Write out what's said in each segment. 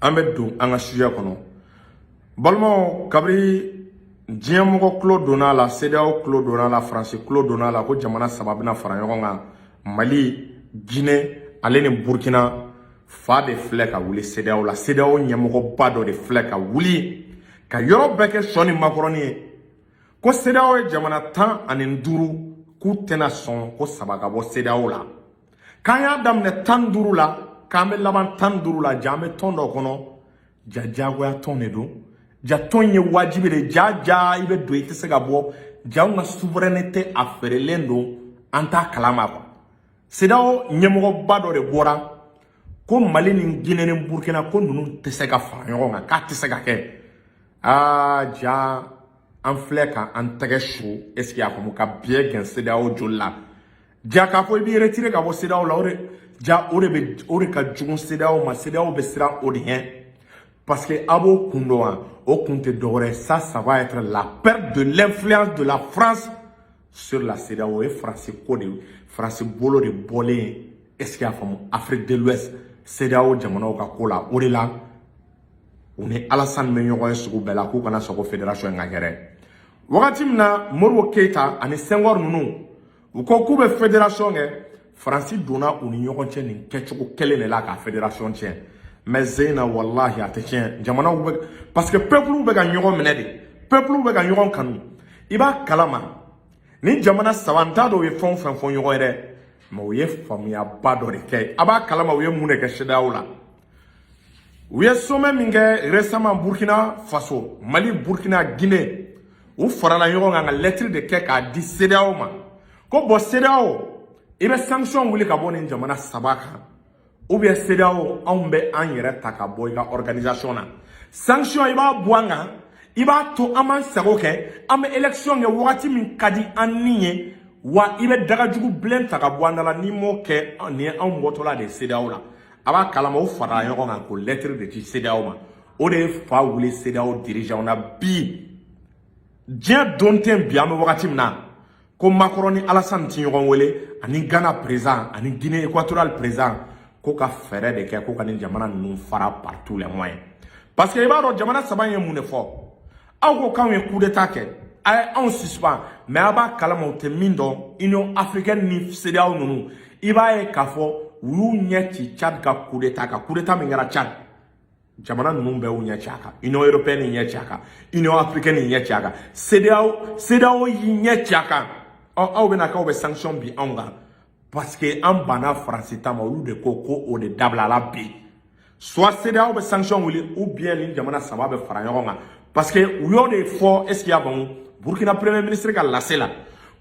An bɛ don an ka sujet kɔnɔ. Balimaw, kabiri diɲɛmɔgɔ tulo donna a la, CEDEAO tulo donna a la, Faransi tulo donna a la ko jamana saba bɛna fara ɲɔgɔn kan, Mali, Guinée ale ni Burkina, fa de filɛ ka wuli CEDEAO la. CEDEAO ɲɛmɔgɔba dɔ de filɛ ka wuli ka yɔrɔ bɛɛ kɛ sɔ ni makɔrɔni ye ko CEDEAO ye jamana 15, k'u tɛna sɔn ko saba ka bɔ CEDEAO la, k'an y'a daminɛ 15 la, k'an bɛ laban 15 la. Ja, an bɛ tɔn dɔ kɔnɔ, ja, diyagoya tɔn de don. Ja, tɔn ye wajibi de, ja ja, i bɛ don, i tɛ se ka bɔ. Ja, anw ka souveraineté a feerelen don, an t'a kalama quoi. CEDEAO ɲɛmɔgɔba dɔ de bɔra ko Mali ni Guinée ni Burkina, ko ninnu tɛ se ka fara ɲɔgɔn kan, k'a tɛ se ka kɛ. Aa ja, an filɛ ka an tɛgɛ su, est ce que y'a faamu, ka biɲɛ gɛn CEDEAO joli la. Ja, k'a fɔ i b'i retirer ka bɔ CEDEAO la, o de ja, o de bɛ, o de ka jugu CEDEAO ma. CEDEAO bɛ siran o de ɲɛ, parce que a b'o kun dɔn wa? O kun tɛ dɔwɛrɛ ye, ça va être la perte de l'influence de la France sur la CEDEAO. O ye Faransi ko de ye, Faransi bolo de bɔlen, est ce que y'a faamu, Afrique de l'Ouest, CEDEAO jamanaw ka ko la. O de la, u ni Alassane bɛ ɲɔgɔn ye sugu bɛɛ la k'u kana sɔn ko fédération in ka kɛ dɛ. Wagati min na Modibo Keyita ani Senghor ninnu, u ko k'u bɛ fédération kɛ, Faransi donna u ni ɲɔgɔn cɛ nin kɛcogo kelen de la ka fédération tiɲɛ. Mais Zeyina, walahi, a tɛ tiɲɛ. Jamanaw bɛ, parce que peuple bɛ ka ɲɔgɔn minɛ de, peuple bɛ ka ɲɔgɔn kanu. I b'a kalama, ni jamana saba, n t'a dɔn u ye fɛn o fɛn fɔ ɲɔgɔn ye dɛ, mais u ye faamuyaba dɔ de kɛ. A b'a kalama, u ye mun de kɛ CEDEAO la? U ye sommet min kɛ récemment Burkina Faso, Mali, Burkina, Guinée, u farala ɲɔgɔn kan ka lettre de kɛ k'a di CEDEAO ma ko bon, CEDEAO, i bɛ sanction wuli ka bɔ nin jamana saba kan, ou bien CEDEAO, anw bɛ an yɛrɛ ta ka bɔ i ka organisation na. Sanction, i b'a bɔ an kan, i b'a to an b'an sago kɛ, an bɛ élection kɛ wagati min ka di an ni ye, wa i bɛ dagajugu bilen ta ka bɔ an da la. N'i m'o kɛ, nin ye anw bɔtɔla de ye CEDEAO la. A b'a kalama, o farala ɲɔgɔn kan k'o lettre de ci CEDEAO ma. O de ye fa wuli CEDEAO dirigeant na bi. Diɲɛ don tɛ bi, an bɛ wagati min na ko Macron ni Alassane ti ɲɔgɔn wele, ani Ghana président ani Guinée équatoriale président, ko ka fɛɛrɛ de kɛ ko ka nin jamana ninnu fara par tous les moyens. Parce que i b'a dɔn, jamana saba in ye mun de fɔ? Aw ko k'anw ye coup d'état kɛ, a ye anw suspend, mais a b'a kalama, u tɛ min dɔn, Union africaine ni CEDEAO ninnu, i b'a ye k'a fɔ u y'u ɲɛ ci Tchad ka coup d'état kan. Coup d'état min kɛra Tchad, jamana ninnu bɛɛ y'u ɲɛ ci a kan. Union européenne y'i ɲɛ ci a kan, Union africaine y'i ɲɛ ci a kan, CEDEAO y'i ɲɛ ci a kan. Ɔ, aw bɛna k'aw bɛ sanction bi anw kan parce que an banna Faransi ta ma. Olu de ko ko o de dabila la bi. Soit CEDEAO bɛ sanction wuli, ou bien nin jamana saba bɛ fara ɲɔgɔn kan, parce que u y'o de fɔ, est ce que y'a faamu, Burkina premier ministre ka lase la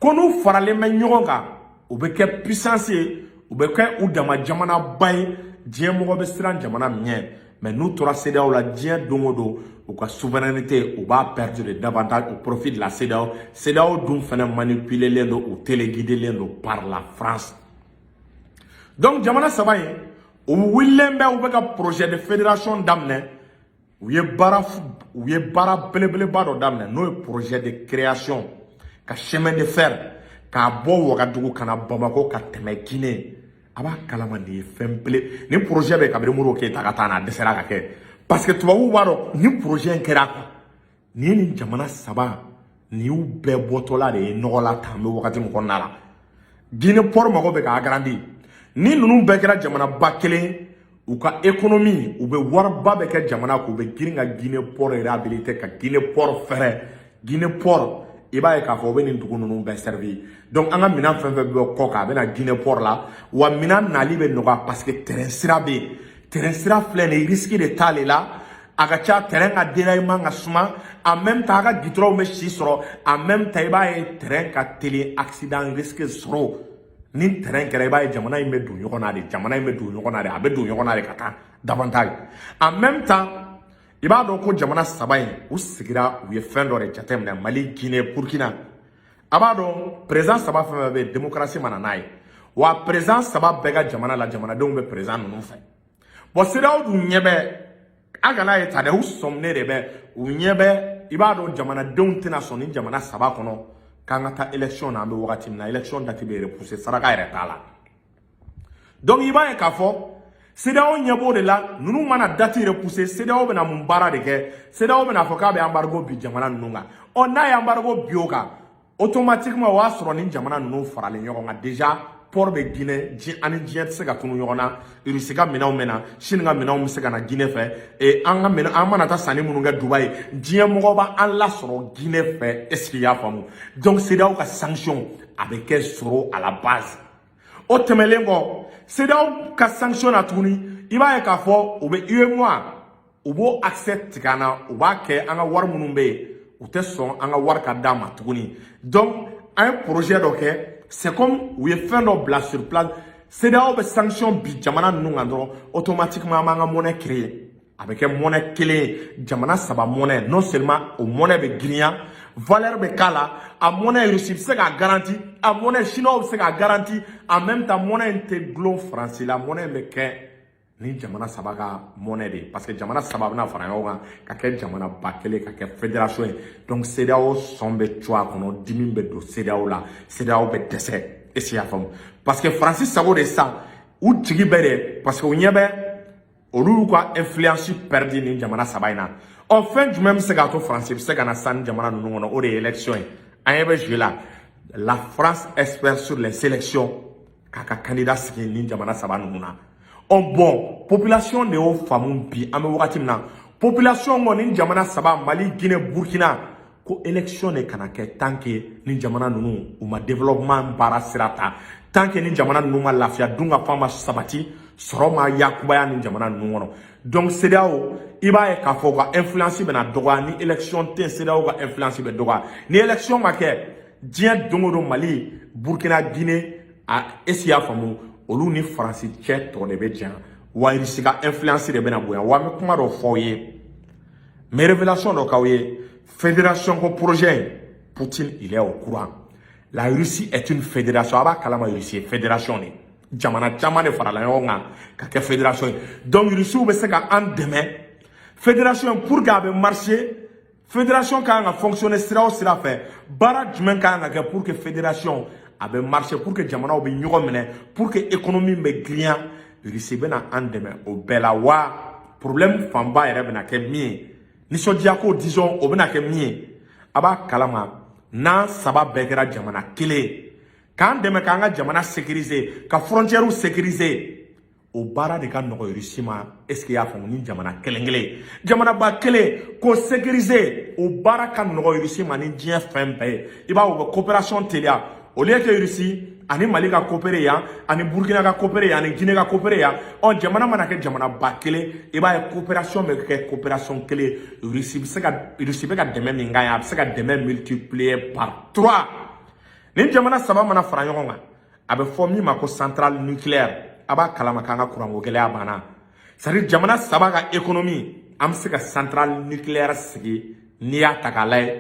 ko n'u faralen bɛ ɲɔgɔn kan, u bɛ kɛ puissance ye, u bɛ kɛ u dama jamanaba ye, diɲɛ mɔgɔ bɛ siran jamana min ɲɛ. Mais n'u tora CEDEAO la, diɲɛ don o don, u ka souveraineté, u b'a perdre davantage au profit de la CEDEAO. CEDEAO dun fana manipulélen don, u téléguidelen don par la France. Donc jamana saba in, u wulilen bɛ, u bɛ ka projet de fédération daminɛ. U ye baara belebeleba dɔ daminɛ, n'o ye projet de création ka chemin de fer k'a bɔ Wagadugu ka na Bamako ka tɛmɛ Guinée. A b'a kalama, nin ye fɛn bele, ni projet bɛ kabini Modibo Keyita ka taa na, a dɛsɛra ka kɛ, parce que tubabuw b'a dɔn ni projet in kɛra quoi, nin ye nin jamana saba nin y'u bɛɛ bɔtɔla de ye nɔgɔ la tan. An bɛ wagati min kɔnɔna la, Guinée port mago bɛ ka agrandi. Ni ninnu bɛɛ kɛra jamanaba kelen, u ka économie, u bɛ wariba bɛ kɛ jamana kun, u bɛ girin ka Guinée port réhabiliter, ka Guinée port fɛrɛ. Guinée port, i b'a ye k'a fɔ u bɛ nin dugu ninnu bɛɛ servi. Donc an ka minɛn fɛn fɛn bɛ kɔ kan, a bɛ na Guinée port la, wa minɛn nali bɛ nɔgɔya, parce que train sira bɛ yen. Train sira filɛ nin ye, risque de t'ale la. A ka ca, train ka déraillement ka suma, en même temps a ka goudron bɛ si sɔrɔ, en même temps i b'a ye train ka teli, accident risque sɔrɔ. Ni train kɛra, i b'a ye jamana in bɛ don ɲɔgɔn na de, jamana in bɛ don ɲɔgɔn na de, a bɛ don ɲɔgɔn na de ka taa davantage. En même temps, i b'a dɔn ko jamana saba in, u sigira, u ye fɛn dɔ de jateminɛ, Mali, Guinée, Burkina. A b'a dɔn, président saba fɛn fɛn bɛ yen, démocratie ma na n'a ye wa. Président saba bɛɛ ka jamana la, jamanadenw bɛ président ninnu fɛ. Bon, CEDEAO dun ɲɛ bɛ a kana ye ta dɛ, u sɔminen de bɛ, u ɲɛ bɛ. I b'a dɔn, jamanadenw tɛna sɔn ni jamana saba kɔnɔ k'an ka taa élection na. An bɛ wagati min na, élection date bɛ repousser, saraka yɛrɛ t'a la. Donc i b'a ye k'a fɔ CEDEAO ɲɛ b'o de la. Ninnu mana date repousser, CEDEAO bɛna mun baara de kɛ? CEDEAO bɛna fɔ k'a bɛ embargo bi jamana ninnu kan. Ɔ, n'a ye embargo bi o kan, automatiquement o y'a sɔrɔ ni jamana ninnu faralen ɲɔgɔn kan déjà. Port bɛ Guinée, ani diɲɛ tɛ se ka tunu ɲɔgɔn na. Russie ka minɛnw bɛ na, Chine ka minɛnw bɛ se ka na Guinée fɛ. Et an ka minɛn, an mana taa sanni minnu kɛ Dubaï, diɲɛ mɔgɔ b'an lasɔrɔ Guinée fɛ. Est ce que i y'a faamu? Donc CEDEAO ka sanction, a bɛ kɛ zéro à la base. O tɛmɛnen kɔ, CEDEAO ka sanction na tuguni, i b'a ye k'a fɔ u bɛ UEMOA, u b'o accès tigɛ an na. U b'a kɛ an ka wari minnu bɛ yen, u tɛ sɔn an ka wari ka d'a ma tuguni. Donc an ye projet dɔ kɛ, c'est comme u ye fɛn dɔ bila sur place. CEDEAO bɛ sanction bi jamana ninnu kan dɔrɔn, automatiquement an b'an ka monnaie créer. A bɛ kɛ monnaie kelen ye, jamana saba monnaie. Non seulement o monnaie bɛ girinya, valeur bɛ k'a la, a monnaie Russie bɛ se k'a garanti, a monnaie chinois bɛ se k'a garanti. En même temps, monnaie in tɛ dulon Faransi la, monnaie in bɛ kɛ ni jamana saba ka monnaie de ye, parce que jamana saba bɛna fara ɲɔgɔn kan ka kɛ jamana ba kelen, ka kɛ fédération ye. Donc CEDEAO sɔn bɛ co a kɔnɔ, dimi bɛ don CEDEAO la, CEDEAO bɛ dɛsɛ. Est ce que i y'a faamu? Parce que Faransi sago de sisan, u jigi bɛ de, parce que u ɲɛ bɛ olu y'u ka influence perdu nin jamana saba in na. Ɔ, fɛn jumɛn bɛ se k'a to Faransi bɛ se ka na sisan nin jamana ninnu kɔnɔ? O de ye élection ye. An ɲɛ bɛ jeu la, la France espère sur les élections k'a ka candidat sigi nin jamana saba ninnu na. Ɔ bon, population de y'o faamu bi. An bɛ wagati min na, population kɔ nin jamana saba, Mali, Guinée, Burkina, ko élection de kana kɛ tant que ni jamana ninnu u ma développement baara sira ta, tant que ni jamana ninnu ma lafiya, dun ka fan ma sabati, sɔrɔ ma yakubaya ni jamana ninnu kɔnɔ. Donc CEDEAO, i b'a ye k'a fɔ u ka influence bɛna dɔgɔya. Ni élection tɛ yen, CEDEAO ka influence bɛ dɔgɔya. Ni élection ma kɛ, diɲɛ don o don, Mali, Burkina, Guinée, a est ce que i y'a faamu? Olu ni Faransi cɛ tɔ de bɛ janya wa, Russie ka influence de bɛna bonya wa. An bɛ kuma dɔ fɔ aw ye, n bɛ révélation dɔ k'aw ye. Fédération ko projet in, Poutine, il est au courant. La Russie est une fédération. A b'a kalama, Russie ye fédération de ye, jamana caman de farala ɲɔgɔn kan ka kɛ fédération ye. Donc Russiw bɛ se ka an dɛmɛ fédération pour que a bɛ marcher. Fédération ka kan ka fonctionner sira o sira fɛ, baara jumɛn ka kan ka kɛ pour que fédération a bɛ marcher, pour que jamanaw bɛ ɲɔgɔn minɛ, pour que économie bɛ girinya, Russie bɛna an dɛmɛ o bɛɛ la wa. Problème fanba yɛrɛ bɛna kɛ min ye, nisɔndiya ko disons, o bɛna kɛ min ye, a b'a kalama, n'an saba bɛɛ kɛra jamana kelen ye, k'an dɛmɛ k'an ka jamana sécuriser, ka frontières sécuriser, o baara de ka nɔgɔ Russie ma. Est ce que i y'a faamu? Ni jamana kelen kelen, jamanaba kelen k'o sécuriser, o baara ka nɔgɔ Russie ma ni diɲɛ fɛn bɛɛ ye. I b'a ye, u bɛ coopération teliya au lieu que Russie ani Mali ka coopérer yan, ani Burkina ka coopérer yan, ani Guinée ka coopérer yan. Ɔ, jamana mana kɛ jamana ba kelen, i b'a ye coopération bɛ kɛ coopération kelen. Russie bɛ se ka, Russie bɛ ka dɛmɛ min k'an ye, a bɛ se ka dɛmɛ multiplier par 3. Ni jamana saba mana fara ɲɔgɔn kan, a bɛ fɔ min ma ko centrale nucléaire. A b'a kalama k'an ka kuranko gɛlɛya banna. C'est à dire jamana saba ka économie, an bɛ se ka centrale nucléaire sigi. N'i y'a ta k'a lajɛ,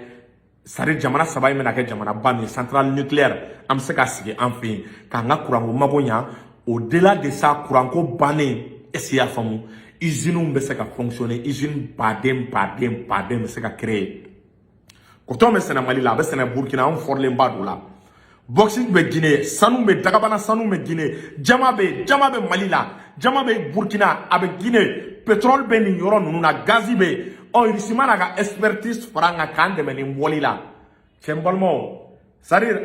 c'est à dire jamana saba in bɛna kɛ jamana ba min ye, centrale nucléaire an bɛ se ka sigi an fɛ yen k'an ka kuranko mago ɲa. Au delà de ça, kuranko bannen, est ce que i y'a faamu, usines bɛ se ka fonctionner, usine baden baden baden bɛ se ka créer. Coton bɛ sɛnɛ Mali la, a bɛ sɛnɛ Burkina, anw fɔrilen ba don la. Bauxite bɛ Guinée, sanu bɛ Dagabana, sanu bɛ Guinée, diamant bɛ yen, diamant bɛ Mali la, diamant bɛ Burkina, a bɛ Guinée, pétrole bɛ nin yɔrɔ ninnu na, gazi bɛ yen. Ɔ, Russie mana ka expertise fara an kan k'an dɛmɛ nin bɔli la, cɛ, n balimaw, c'est à dire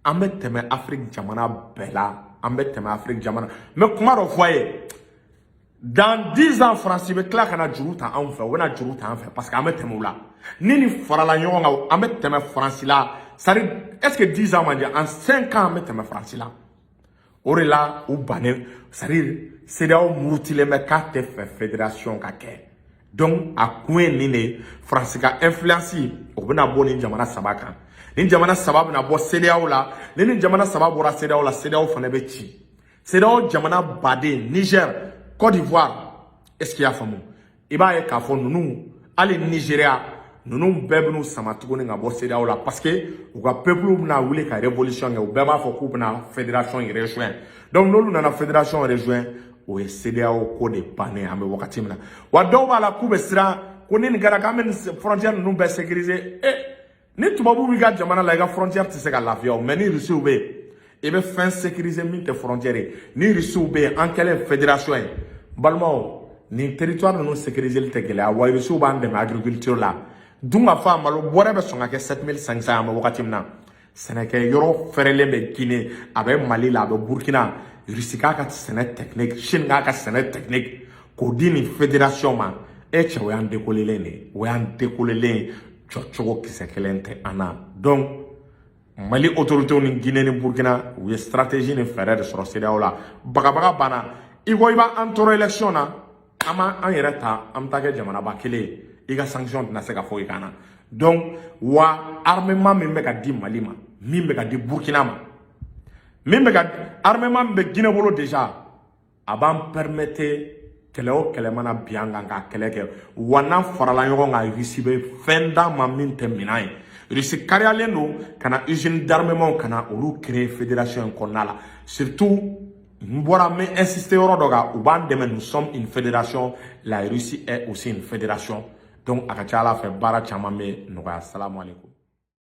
an bɛ tɛmɛ Afrique jamana bɛɛ la, an bɛ tɛmɛ Afrique jamana. N bɛ kuma dɔ fɔ a ye: dans 10 ans, France bɛ tila ka na juru ta anw fɛ. U bɛna juru ta an fɛ parce que an bɛ tɛmɛ u la. Ni nin farala ɲɔgɔn kan, an bɛ tɛmɛ France la. C'est à dire, est ce que 10 ans man jan? En 5 ans, an bɛ tɛmɛ France la. O de la u bannen, c'est à dire CEDEAO murutilen bɛ k'a tɛ fɛ fédération ka kɛ. Donc a kun ye nin de ye: France ka influence, o bɛna bɔ nin jamana saba kan. Nin jamana saba bɛna bɔ CEDEAO la. Ni nin jamana saba bɔra CEDEAO la, CEDEAO fana bɛ ci. CEDEAO jamana baden, Niger, Côte d'Ivoire, est ce que i y'a faamu? I b'a ye k'a fɔ ninnu, hali Nigéria, ninnu bɛɛ bɛn'u sama tuguni ka bɔ CEDEAO la, parce que u ka peuple bɛna wuli ka révolution kɛ. U bɛɛ b'a fɔ k'u bɛna fédération rejoint. Donc n'olu nana fédération rejoint, o ye CEDEAO ko de bannen. An bɛ wagati min na wa, dɔw b'a la k'u bɛ siran ko ni nin kɛra, k'an bɛ nin frontière ninnu bɛɛ sécuriser. E ni tubabu b'i ka jamana la, i ka frontière tɛ se ka lafiya o. Mais ni Rusiw bɛ yen, i bɛ fɛn sécuriser min tɛ frontière ye. Ni Rusiw bɛ yen, an kɛlen fédération ye. Balimaw, nin territoire ninnu sécuriseli tɛ gɛlɛya wa. Rusiw b'an dɛmɛ agriculture la. Dun ka fa malo bɔrɛ bɛ sɔn ka kɛ 7500. An bɛ wagati min na, sɛnɛkɛ yɔrɔ fɛrɛlen bɛ Guinée, a bɛ Mali la, a bɛ Burkina. Russie k'a ka sɛnɛ technique, Chine k'a ka sɛnɛ technique k'o di nin fédération ma. E cɛ, o y'an décollelen de ye, o y'an décollelen ye. Jɔcogo kisɛ kelen tɛ an na. Donc Mali autorités ni Guinée ni Burkina, u ye stratégie ni fɛɛrɛ de sɔrɔ CEDEAO la. Bagabaga banna. I ko i b'an tɔɔrɔ élection na, an b'an yɛrɛ ta, an bɛ taa kɛ jamanaba kelen ye. I ka sanction tɛna se ka foyi k'an na. Donc wa armement min bɛ ka di Mali ma, min bɛ ka di Burkina ma, min bɛ ka armement min bɛ Guinée bolo déjà, a b'an permettre kɛlɛ o kɛlɛ mana bin an kan, ka kɛlɛ kɛ. Wa n'an farala ɲɔgɔn kan, Russie bɛ fɛn d'an ma min tɛ minɛn ye. Russie kariyalen don ka na usine d'armement ka na olu créer fédération in kɔnɔna la. Surtout n bɔra, n bɛ insister yɔrɔ dɔ kan, u b'an dɛmɛ. Nous sommes une fédération, la Russie est aussi une fédération. Donc a ka ca ala fɛ, baara caman bɛ nɔgɔya. Salamu aleykum.